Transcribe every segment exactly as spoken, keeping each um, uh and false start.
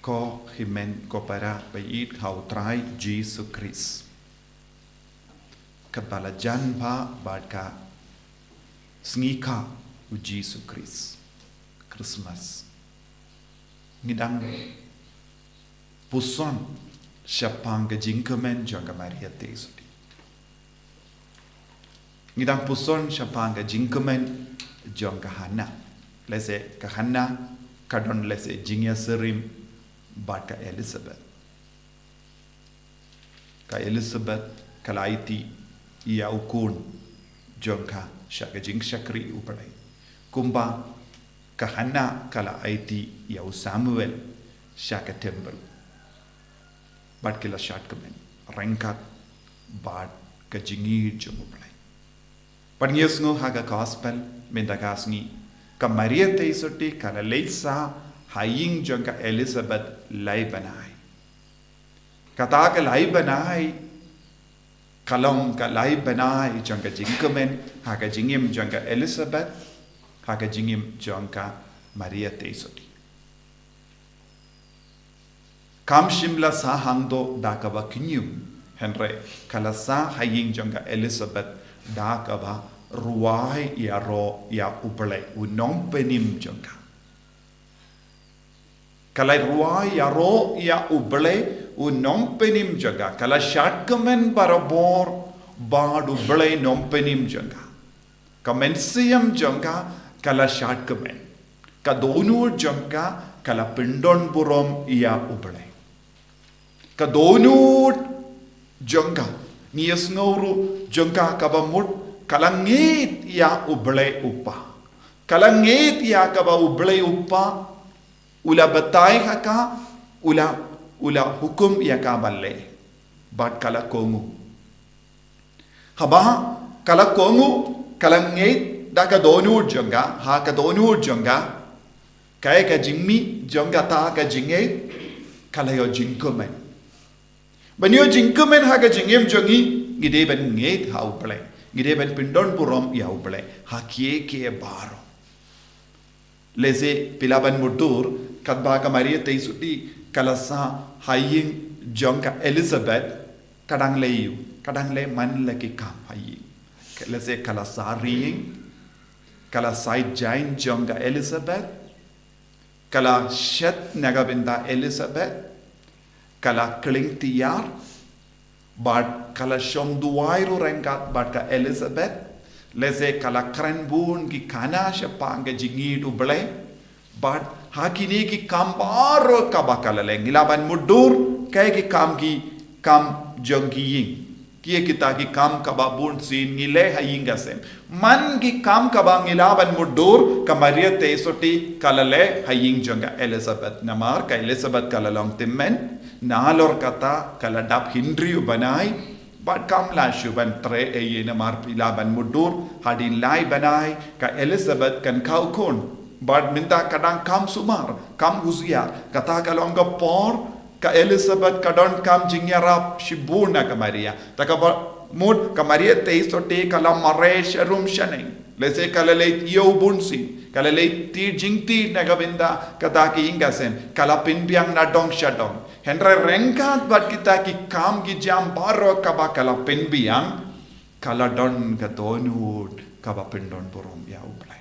Ko hynmen ko para ba ïeit ha u Trai Jisu Khrist. Katba la jan bha bad ka sngi kha u Jisu Khrist, Christmas, ngi dang puson shaphang ka jingkmen jong ka Maria Theisotti. Ngi dang puson shaphang ka jingkmen jong ka Hana. Lehse ka Hana ka don lehse jingïasyriem bad ka Elizabeth. Ka Elizabeth ka la aiti ïa u khun jong ka sha ka jingshakri U Blei, kumba ka Hana ka la aiti ïa u Samuel sha ka temple. Bad ki la shad kmen ryngkat bad ka jingïeit jong U Blei. Bad ngi ïohsngew ha ka gospel mynta ka sngi, ka Maria Theisotti ka la leit sah ha ïing jong ka Elizabeth lai bnai. Kata ka lai bnai ka long ka lai bnai jong ka jingkmen ha ka jingim jong ka Elizabeth, ha ka jingim jong ka Maria Theisotti. Kam shym la sah hangto da kaba kñium, hynrei ka la sah ha ïing jong ka Elizabeth da kaba rwai ïaroh ïa U Blei u nongpynim jong ka. Ka la rwai ïaroh ïa U Blei u nongpynim jong ka. Ka la shad kmen barabor bad U Blei nongpynim jong ka. Ka mynsiem jong ka ka la shad kmen. Ka dohnud jong ka ka la pyndonburom ïa U Blei. Ka dohnud jong ka, ngi ïohsngew ruh jong ka kaba mut ka la ngeit ïa U Blei U Kpa. Ka la ngeit ïa kaba U Blei U Kpa u la batai ha ka, u la, u la hukum ïa ka ban leh. Bad ka la kohnguh. Haba ka la kohnguh, ka la ngeit da ka dohnud jong ka, ha ka dohnud jong ka, kaei ka jingmih jong kata ka jingngeit, ka la ïoh jingkmen. Ban ïoh jingkmen ha ka jingim jong ngi, ngi dei ban ngeit ha U Blei, ngi dei ban pyndonburom ïa U Blei ha kiei kiei baroh. Lehse phi lah ban mutdur, katba ka Maria Theisotti ka la sah ha ïing jong ka Elizabeth, ka dang leh ïa u, ka dang leh man la ki kam ha ïing. Lehse ka la sah riewïing, ka la said jaiñ jong ka Elizabeth, ka la shet na ka bynta Elizabeth, ka la kling tiar, bad ka la shong duwai ruh ryngkat bad ka Elizabeth. Lehse ka la kren bun ki khana shaphang ka jingïeit U Blei. Bad ha kine ki kam baroh kaba ka la leh, ngi lah ban mutdur kaei ki kam, ki kam jong ki ïing. Kiei kita ki kam kaba bunsien ngi leh ha ïing ka sem. Man ki kam kaba ngi lah ban mutdur, ka Maria Theisotti ka la leh ha ïing jong ka Elizabeth. Namar ka Elizabeth ka la long tymmen, nalor kata ka la dap hynriew bnai. Bad kam lah shuh ban trei ei ei, namar phi lah ban mutdur, hadien lai bnai ka Elizabeth kan kha u khun. Bad mynta ka dang kam sumar, kam husiar, kata ka long ka por ka Elizabeth ka donkam jingïarap shibun na ka Maria. Te kaba mut ka Maria Theisotti ka la mareh sharum shaneng. Lehse ka la leit ïew bunsien, ka la leit tied jingtied na ka bynta kata ka ïing ka sem, ka la pynbiang na dong sha dong. Hynrei ryngkat bad kita ki kam ki jam baroh kaba ka la pynbiang, ka la don ka dohnud kaba pyndonburom ïa U Blei.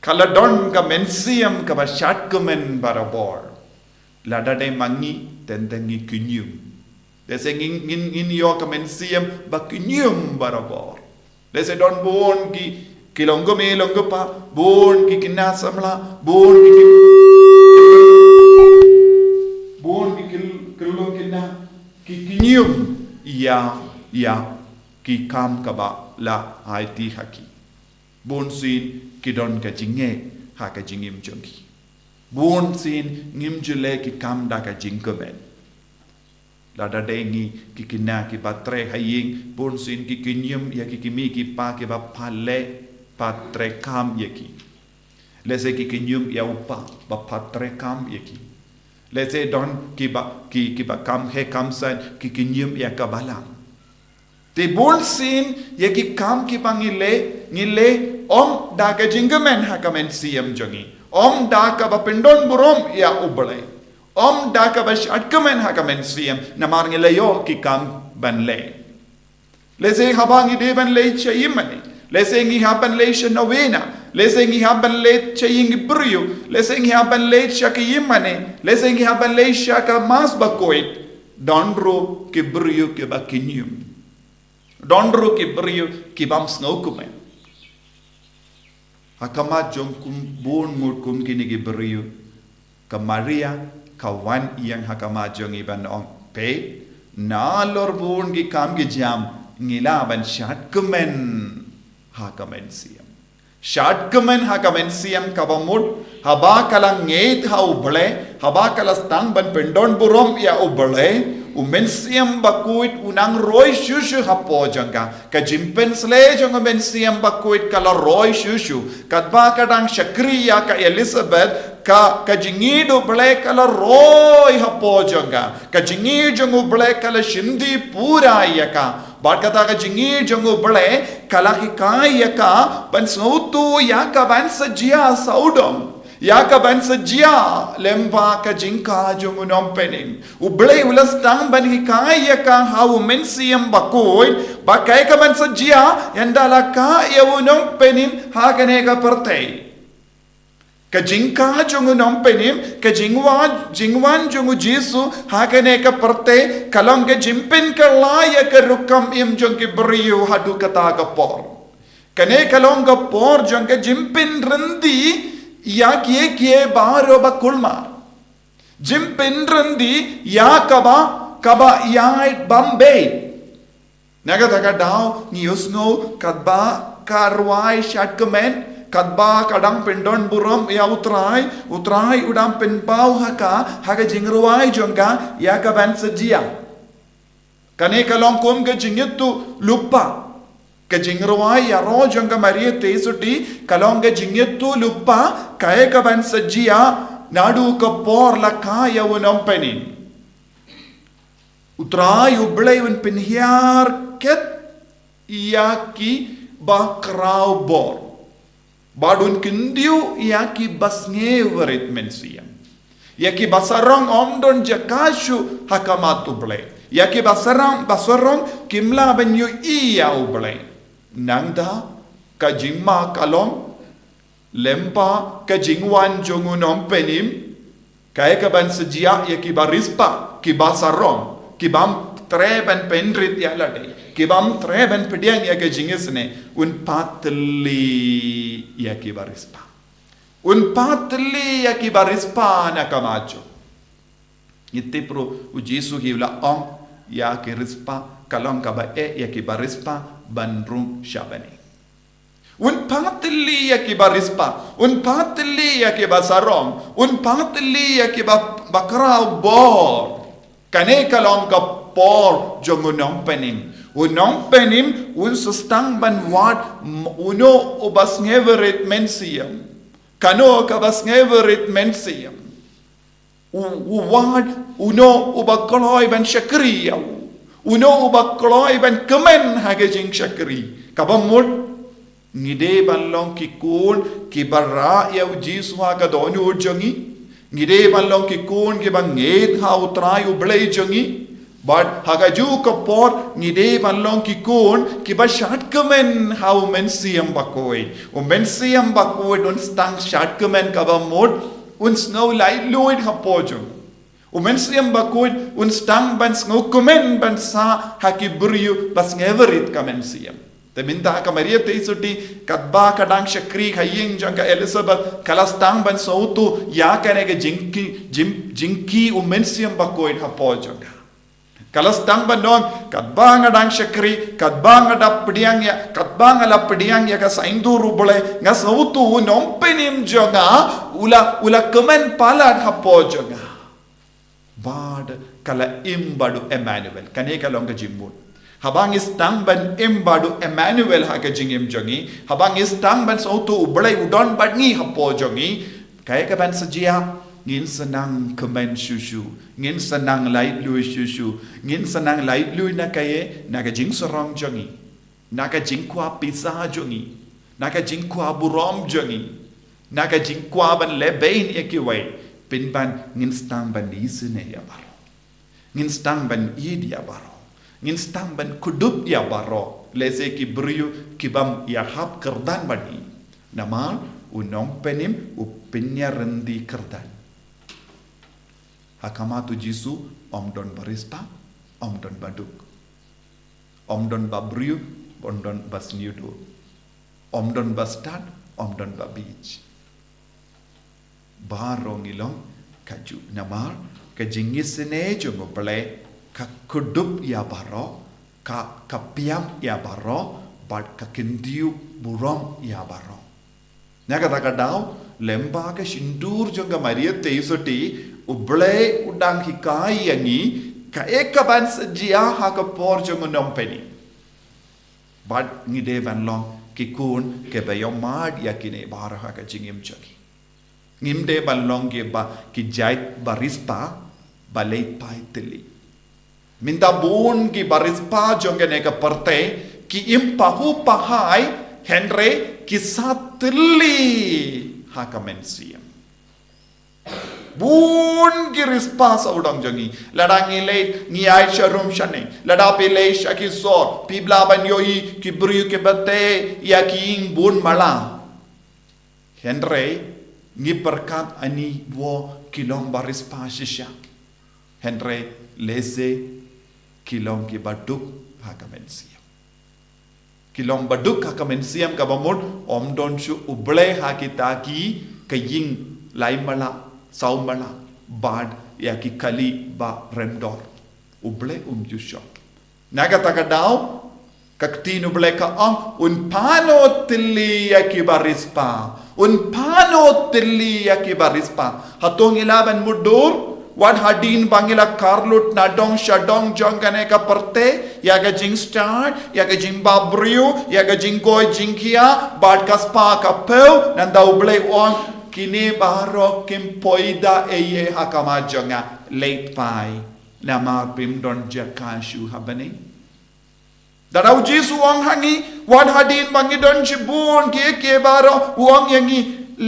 Ka la don ka mynsiem kaba shadkmen barabor. Lada dei ma ngi, teng teng ngi kñium. Lehse ngin, ngin, ngin ïoh ka mynsiem ba kñium barabor. Lehse don bun ki, ki longkmie longkpa, bun ki khynnah samla, bun ki, ki, bun ki khyr-, khyllung khynnah, ki kñium ïa, ïa ki kam kaba la aiti ha ki. Bunsien ki don ka jingeh ha ka jingim jong ki. Bunsien ngim ju leh ki kam da ka jingkmen. Lada dei ngi ki khynnah kiba trei ha ïing, bunsien ki kñium ïa ki kmie ki kpa kiba pha leh, pha trei kam ïa ki. Lehse ki kñium ïa u kpa ba pha trei kam ïa ki. Lehse don kiba, ki, kiba kam heh kam saiñ, ki kñium ïa ka balang. Te bunsien ïa ki kam kiba ngi leh, ngi leh ym da ka jingkmen ha ka mynsiem jong ngi. Ym da kaba pyndonburom ïa U Blei. Ym da kaba shad kmen ha ka mynsiem, namar ngi la ïoh ki kam ban leh. Lehse haba ngi dei ban leit sha ïingmane, lehse ngi hap ban leit sha novena, lehse ngi hap ban leit sha ïing ki briew, lehse ngi hap ban leit sha ka ïingmane, lehse ngi hap ban leit sha ka Mass Bakhuid. Don ruh ki briew kiba kynñium. Don ruh ki briew ki bym sngewkmen. Ha khmat jong kum bun ngut kum kine ki briew, ka Maria ka wan ïeng ha khmat jong ngi ban ong, peit, nalor bun ki kam ki jam, ngi lah ban shad kmen ha ka mynsiem. Shad kmen ha ka mynsiem kaba mut, haba ka la ngeit ha U Blei, haba ka la sdang ban pyndon burom ïa U Blei, U Mynsiem Bakhuid u nang roi shuh shuh hapoh jong ka. Ka jingpynsleh jong U Mynsiem Bakhuid ka la roi shuh shuh. Katba ka dang shakri ïa ka Elizabeth, ka, ka jingïeit U Blei ka la roi hapoh jong ka. Ka jingïeit jong U Blei ka la shim dih pura ïa ka. Bad kata ka jingïeit jong U Blei ka la hikai ïa ka ban sngewthuh ïa ka ban sa jia sawdong, ïa ka ban sa jia lyngba ka jingkha jong U Nongpynim. U Blei u la sdang ban hikai ïa ka ha U Mynsiem Bakhuid ba kaei ka ban sa jia ynda la kha ïa U Nongpynim ha kane ka pyrthei. Ka jingkha jong U Nongpynim, ka jingwan, jingwan jong U Jisu ha kane ka pyrthei ka long ka jingpynkylla ïa ka rukom im jong ki briew haduh kata ka por. Kane ka long ka por jong ka jingpynryndi ïa kiei kiei baroh ba kulmar. Jingpynryndi ïa kaba, kaba ïaid bym beit. Na kata ka daw ngi ïohsngew katba ka rwai shad kmen, katba ka dang pyndon burom ïa U Trai, U Trai u dang pynpaw ha ka, ha ka jingrwai jong ka ïa ka ban sa jia. Kane ka long kum ka jingïathuhlypa. Ka jingrwai ïaroh jong ka Maria Theisotti ka long ka jingïathuhlypa kaei ka ban sa jia naduh ka por la kha ïa U Nongpynim. U Trai U Blei un pynhiar kit ïa kiba khraw bor. Bad un kyntiew ïa kiba sngewrit mynsiem. Ïa kiba sarong ym don jaka shuh ha khmat U Blei. Ïa kiba sarong, ba sarong kim lah ban ïohi ïa U Blei. Nangta ka jingma ka long, lyngba ka jingwan jong U Nongpynim, kaei ka ban sa jia ïa kiba riewspah, kiba sarong, ki bym treh ban pynrit ïa lade, ki bym treh ban pdiang ïa ka jingisynei, un paid thylli ïa kiba riewspah. Un paid thylli ïa kiba riewspah na ka majo. Ngi tip ruh U Jisu hi u la ong ïa ki riewspah, ka long kaba eh ïa kiba riewspah ban rung sha bneng. Un paid thylli ïa kiba riewspah, un paid thylli ïa kiba sarong, un paid thylli ïa kiba, ba khraw bor. Kane ka long ka por jong U Nongpynim. U Nongpynim un sa sdang ban wad m-, uno uba sngewrit mynsiem. Kano kaba sngewrit mynsiem? U, u wad uno uba kloi ban shakri ïa u. Uno uba kloi ban kmen ha ka jingshakri. Kaba mut, ngi dei ban long ki khun kiba rah ïa U Jisu ha ka dohnud jong ngi. Ngi dei ban long ki khun kiba ngeit ha U Trai U Blei jong ngi. Bad ha kajuh ka por ngi dei ban long ki khun kiba shad kmen ha U Mynsiem Bakhuid. U Mynsiem Bakhuid un sdang shad kmen kaba mut un sngew laitluid hapoh jong. U Mynsiem Bakhuid un sdang ban sngewkmen ban sah ha ki briew ba sngewrit ka mynsiem. Te mynta ka Maria Theisotti katba ka dang shakri ha ïing jong ka Elizabeth ka la sdang ban sngewthuh ïa kane ka jingkhih, jing, jingkhih U Mynsiem Bakhuid hapoh jong ka. Ka la sdang ban ong, katba nga dang shakri, katba nga dap pdiang ïa, katba nga la pdiang ïa ka saiñdur U Blei, nga sngewthuh U Nongpynim jong nga u la, u la kmen palat hapoh jong nga. Bad ka la im bad u Emmanuel. Kane ka long ka jingmut. Haba ngi sdang ban im bad u Emmanuel ha ka jingim jong ngi, haba ngi sdang ban sngewthuh U Blei u don bad ngi hapoh jong ngi, kaei ka ban sa jia? Ngin sa nang kmen shuh shuh, ngin sa nang laitluid shuh shuh, ngin sa nang laitluid na kaei? Na ka jingsarong jong ngi, na ka jingkwah pisa jong ngi, na ka jingkwah burom jong ngi, na ka jingkwah ban lehbeiñ ïa kiwei. Pynban ngin sdang ban isynei ïa baroh. Ngin sdang ban ïeit ïa baroh. Ngin sdang ban kdup ïa baroh. Lehse ki briew ki bym ïahap kyrdan bad ngi. Namar u nongpynim u pynïaryndi kyrdan. Ha khmat u Jisu ym don ba rispah, ym don ba duk. Ym don ba briew, ym don ba sniewduh. Ym don ba stad, ym don ba bieit. Baroh ngi long kajuh namar ka jingisynei jong U Blei ka kdup ïa baroh, ka, ka pynïap ïa baroh, bad ka kyntiew burom ïa baroh. Na kata ka daw, lyngba ka shyntur jong ka Maria Theisotti, U Blei u dang hikai ïa ngi kaei kaban sa jia ha ka por jong u nongpynim. Bad ngi dei ban long ki khun kiba ïohmad ïa kine baroh ha ka jingim jong ngi. Ngim dei ban long kiba, ki jait ba rispah, ba leit phai thylli. Mynta bun ki ba rispah jong kane ka pyrthei, ki im pahuh pahai, hynrei ki sah thylli ha ka mynsiem. Bun ki rispah sawdong jong ngi. Lada ngi leit, ngi ïaid sharum shaneng. Lada phi leit sha ki sor, phi lah ban ïohi ki briew kiba tei ïa ki ïing bun mala. Hynrei ngi pyrkhat ani ba ki long ba rispah shisha. Hynrei lehse ki long kiba duk ha ka mynsiem. Ki long ba duk ha ka mynsiem kaba mut ym don shuh U Blei ha kita ki, ka ïing lai mala, saw mala, bad ïa ki kali ba rem dor. U Blei um ju shong. Na kata ka daw, ka ktien U Blei ka ong, un phah noh thylli ïa ki ba rispah. Un phah noh thylli ïa ki ba rispah. Hato ngi lah ban mutdur, wat hadien ba ngi la kyrduh nadong shadong jong kane ka pyrthei, ïa ka jingstad, ïa ka jingbabriew, ïa ka jingkoit jingkhiah, bad ka spah ka phew, nangta U Blei u ong, kine baroh kim poi da ei ei ha khmat jong nga, leit phai. Namar phim don jaka shuh ha bneng. Lada u Jisu u ong ha ngi, wat hadien ba ngi don shibun kiei kiei baroh, u ong ïa ngi,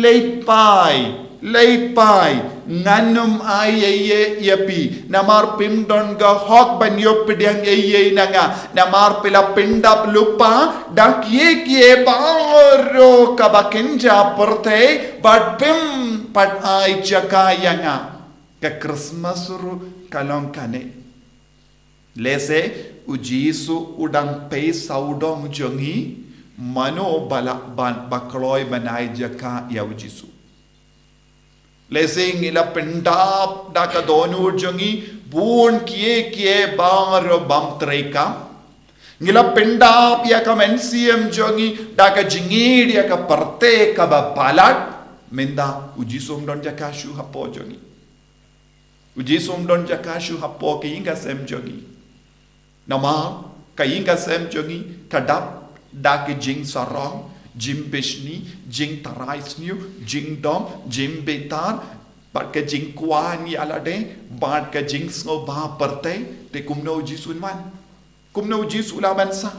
leit phai, leit phai, ngan ym ai ei ei ïa phi, namar phim don ka hok ban ïoh pdiang ei ei na nga, namar phi la pyndap lypa da kiei kiei baroh kaba kynja pyrthei, bad phim pat ai jaka ïa nga. Ka Khristmas ruh ka long kane. Lehse u Jisu u dang peit sawdong jong ngi, mano ba la, ba, ba kloi ban ai jaka ïa u Jisu. Lehse ngi la pyndap da ka dohnud jong ngi bun kiei kiei baroh bym treikam. Ngi la pyndap ïa ka mynsiem jong ngi da ka jingïeit ïa ka pyrthei kaba palat. Mynta u Jisu um don jaka shuh hapoh jong ngi. U Jisu um don jaka shuh hapoh ka ïing ka sem jong ngi. Namar ka ïing ka sem jong ngi ka dap da ka jingsarong, jingbishni, jingtharai sniew, jingdom, jingbitar, bad ka jingkwah ïa lade, bad ka jingsngewbha pyrthei, te kumno u Jisu un wan? Kumno u Jisu u lah ban sah?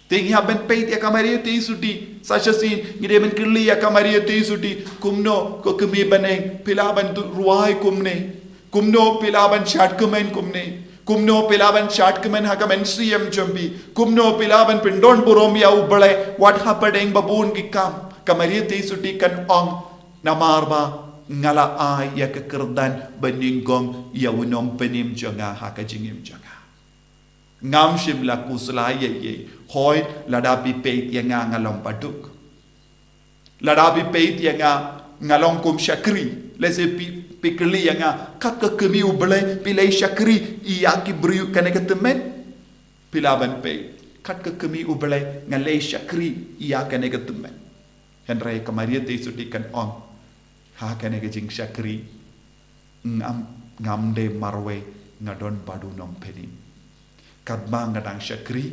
Te ngi hap ban peit ïa ka Maria Theisotti. Sa shisien ngi dei ban kylli ïa ka Maria Theisotti, kumno ko kmie bneng, phi lah ban tu-, rwai kumne? Kumno phi lah ban shad kmen kumne? Kumno phi lah ban shad kmen ha ka mynsiem jong phi? Kumno phi lah ban pyndon burom ïa U Blei wat hapdeng ba bun ki kam? Ka Maria Theisotti kan ong, namar ba nga la ai ïa ka kyrdan banyngkong ïa u nongpynim jong nga ha ka jingim jong nga. Ngam shym la khuslai ei ei. Hooid, lada phi peit ïa nga nga long ba duk. Lada phi peit ïa nga nga long kum shakri. Lehse phi, phi kylli ïa nga, kat ka kmie U Blei phi leit shakri ïa ki briew kane ka tymmen? Phi lah ban peit, kat ka kmie U Blei nga leit shakri ïa kane ka tymmen. Hynrei ka Maria Theisotti kan ong, ha kane ka jingshakri, ngam, ngam dei marwei, nga don bad u nongpynim. Katba nga dang shakri,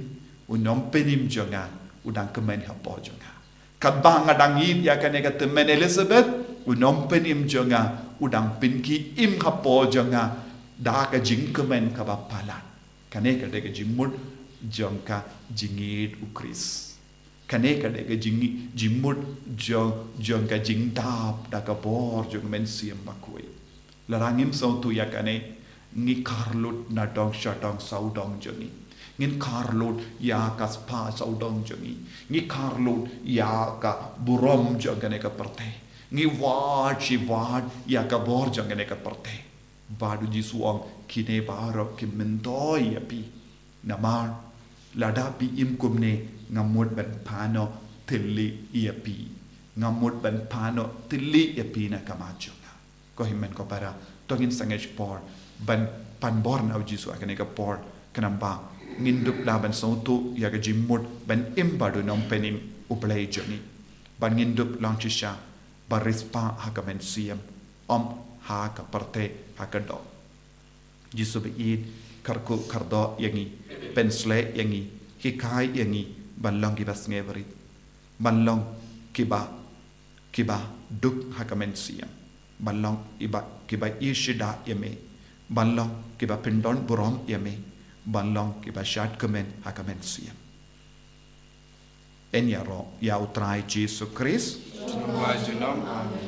u nongpynim jong nga u dang kmen hapoh jong nga. Katba nga dang ïeit ïa kane ka tymmen Elizabeth, u nongpynim jong nga u dang pynkhie im hapoh jong nga da ka jingkmen kaba palat. Kane ka dei ka jingmut jong ka jingïeit u Khrist. Kane ka dei ka jing, jingmut jong, jong ka jingdap da ka bor jong u Mynsiem Bakhuid. Lada ngim sngewthuh ïa kane, ngi kharlut na dong sha dong sawdong jong ngi. Ngin kharlut ïa ka spah sawdong jong ngi. Ngi kharlut ïa ka burom jong kane ka pyrthei. Ngi wad shi wad ïa ka bor jong kane ka pyrthei. Bad u Jisu u ong, kine baroh ki myntoi ïa phi. Namar lada phi im kumne, nga mut ban pynnoh thylli ïa phi. Nga mut ban pynnoh thylli ïa phi na ka mat jong nga. Ko hynmen ko para, to ngin sangeh por ban pan bor na u Jisu ha kane ka por, khnang ba ngin dup da ban sngewthuh ïa ka jingmut ban im bad u Nongpynim U Blei jong ngi. Ban ngin dup long shisha ba riewspah ha ka mynsiem, ym ha ka pyrthei, ha ka doh. Jisu ba ïeit, kyrkhu kyrdoh ïa ngi, pynshlei ïa ngi, hikai ïa ngi ban long kiba sngewrit, ban long kiba, kiba duk ha ka mynsiem, ban long iba, kiba ïeit shisyndon ïa me, ban long kiba pyndon burom ïa me, ban long kiba shad kmen ha ka mynsiem. Yn ïaroh ïa U Trai Jisu Khrist. Amen.